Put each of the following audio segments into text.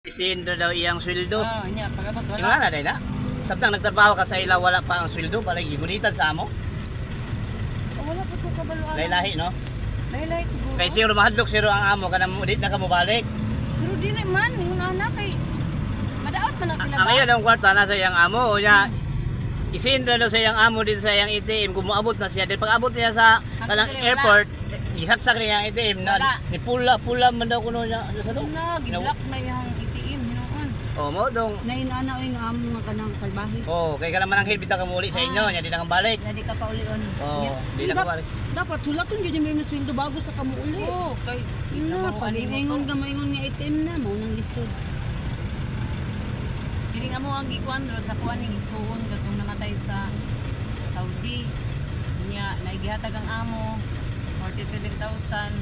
Isindra daw iyang sweldo. Oh, nya pagabot Wala wala. na day na. Samtang nagtrabaho ka sa ila, wala pa ang sweldo, parang gigunitan sa amo. Oh, wala pa ko kabalo. Lahi-lahi, no? Lahi-lahi siguro. Kay siguro mahadlok siguro ang amo kanang di na ka mobalik. Pero dili man ingon ana kay madaot man lang sila Ang ba? iyo ang kwarta nasa iyang amo nya. Isindra daw sa iyang amo dito sa iyang ATM kung moabot na siya. Then pag abot niya sa kanang dili, wala. airport, gisaksak niya ang ATM na Wala. ni pula pula man daw kuno niya. Ano sa do? Na, gi-block na iyang ATM noon. Oh, mo dong. Nainana oy nga amo nga kanang salbahis. Oh, kay kana man ang bitaw ka muli sa inyo, nya di na kang balik. Na di ka pa ulion. Oh, di na ka balik. Dapat hulaton gyud yung sweldo bago sa kamuuli. Oh, kay Na, pag ingon ka moingon nga ATM na mao nang lisod. Dili nga mo ang gikuan ron sa kuan ning igsuon katong namatay sa Saudi. Nya naigihatag ang amo 47,000.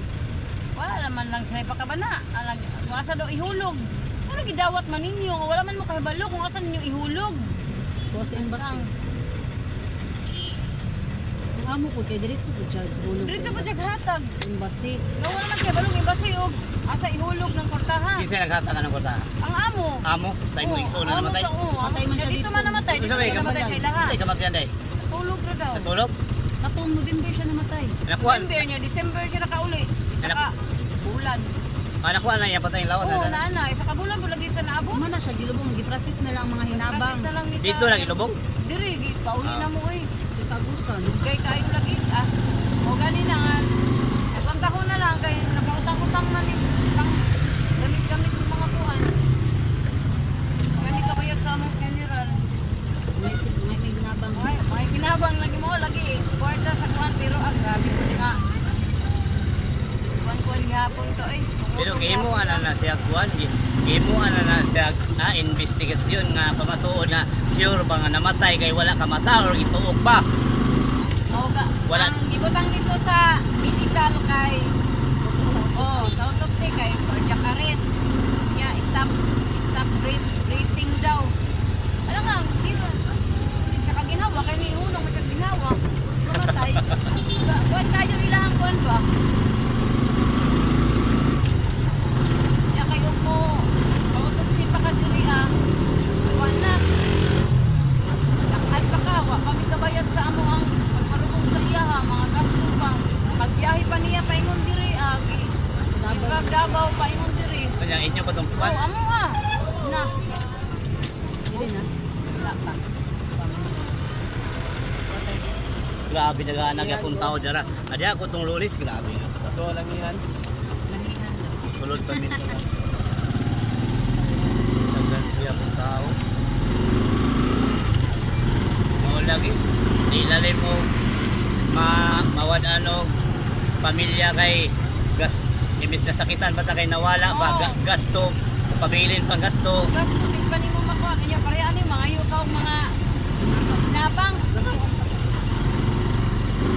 Wala man lang sila ipakabana. Alag kung asa daw ihulog. Ano gidawat man ninyo? Wala man mo kahibalo kung asa ninyo ihulog. Kuha sa embassy. Ang Ang amo ko kay diretso po siya hulog. sa diretso po embassy. siya hatag. Embassy. Nga wala man kahibalo ng embassy og asa ihulog ng kwartaha. Kinsa naghatag ng kwarta? Ang amo. Amo sa imong Oo, igsuon na amo namatay. sa- oo, amo. Patay man siya Dito dito. man namatay. Dito Unsa may man namatay sa ilaha. Unsa kamatayan day? Tulog ra daw. Natulog? Katong November siya namatay. Nakuha. November niya, December siya nakauli. Isa ka bulan. Ah, nakuha na iya patay lawas. Oo, na na. Isa ka bulan po lagi siya naabot. Uma na siya gilubong giprocess na lang ang mga hinabang. Process na lang ni sa... Dito lang ilubong. Diri, pauli Ah. na mo oy. Sa Agusan. Kay kayo lagi. Ah, o gani na nga. Nagpantahon na lang kay nakautang-utang na ni pang gamit-gamit ng mga kuan. Gani kabayad sa among funeral. May hinabang. May kinabang lagi mo lagi. Kwarta sa kuan pero ah, grabe ko di nga. Kuan-kuan gihapon to eh. Pero gimo ana na siya kuan, gimo ana na siya investigasyon nga pamatuod na sure ba nga namatay kay wala ka mata or gituok pa. Mao ga. Wala. Ang gibutang nito sa medical kay oh, sa autopsy kay cardiac arrest. Nya stop stop breathing daw. Alam nga, di ba? Di siya kaginhawa kay ni hunong man siya ginhawa. Di mamatay. Kuan kayo ilahang kuan ba? Nya kay ug mo autopsy pa ka diri ah. Kuan na. Lakad pa ka, wa kami kabayad sa amo ang pagparubong sa iya ha, mga gasto pa. Pagbiyahe pa niya paingon diri ah, gi Davao, Davao paingon diri. Kanya inyo pa tong Oh, kuan. amo ah. Na, Dili na. wala pa. What are this? Grabe nagana gyapon tao dira. Adi ako tong lulis grabe. Ito langihan. Lahihan daw. Sulod pa minto. Daghan gyapon tao. Mao lagi di lalim mo ma mawad ano pamilya kay gas imbis na sakitan pa ta kay nawala pa Oo. gasto pabilin pang gasto. Gasto din pa nimo makuha kanya pareha ani mga ka og mga nabang sus.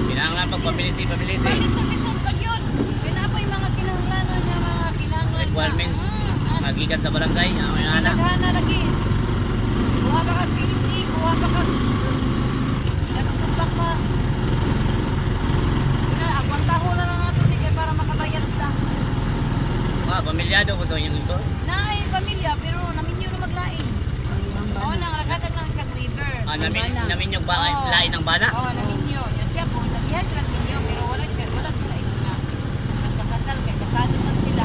Kinahanglan pag pability pability. Balisod-lisod pag yun. Kaya na pa yung mga kinahanglanon niya, mga kinahanglan na. Requirements Ah. magikan sa barangay ang mga anak. Daghan na lagi. Kuha pa ka PC, kuha pa ka gasto pa ka. Una, agwantaho na lang nato ni kay para makabayad ta. Ah, pamilyado ko to yung ito. Naay pamilya pero naminyo na maglain. Oo nang nakatag lang siya waiver. Ah, namin Bana. namin yung ba, Oo. lain ng bana. Oo, naminyo. Nya siya po nagihan sila minyo pero wala siya, wala sila ingon nga nagpakasal kay kasado man sila.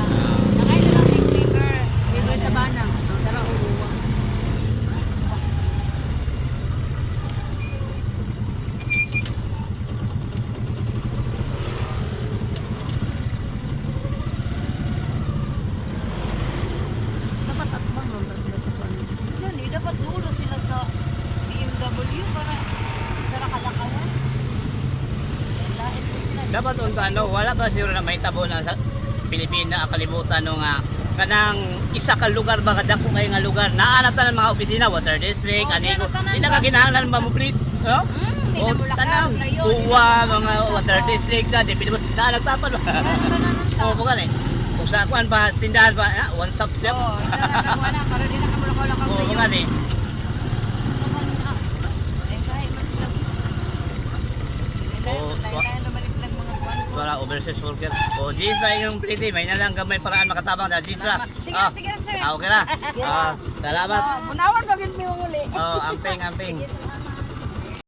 Nangay na lang ni waiver. Waiver sa bana. Ang tara uwa. Dapat atbang lang ta sila sa kuan. Gani, dapat dulo sila sa BMW para isa ra kalakawan. Lain po sila. Dapat unta ano, wala ba siguro na may tabo na sa Pilipina ang kalibutan no nga kanang isa ka lugar ba kadako kay nga lugar naa na tanan mga opisina water district Oh, ani di na tanan di na ba? ka kinahanglan ba mo please no? Di O, na mulakaw, tanang layo, di na kuwa mulakaw. mga water district na di Pilipina naa nagtapad ba. Tanan ta. Oo, bukan eh. Kung sa kuan pa tindahan pa, ah, one stop shop. Oo, isa na kakuha na para di na ka mulakaw-lakaw Oo, layo. bukan eh. So man ah, eh lahi man sila. Oo, Lain lain naman sila mga kuan-kuan. Para overseas worker. O, Gisa yung plate, may nalang gamay paraan makatabang da Gisa. Salamat. Sige, sige, sir. Ah, okay na. Ah, salamat. Oh, munawan pa gyud mi uli. Oh, amping, amping. Sige, salamat.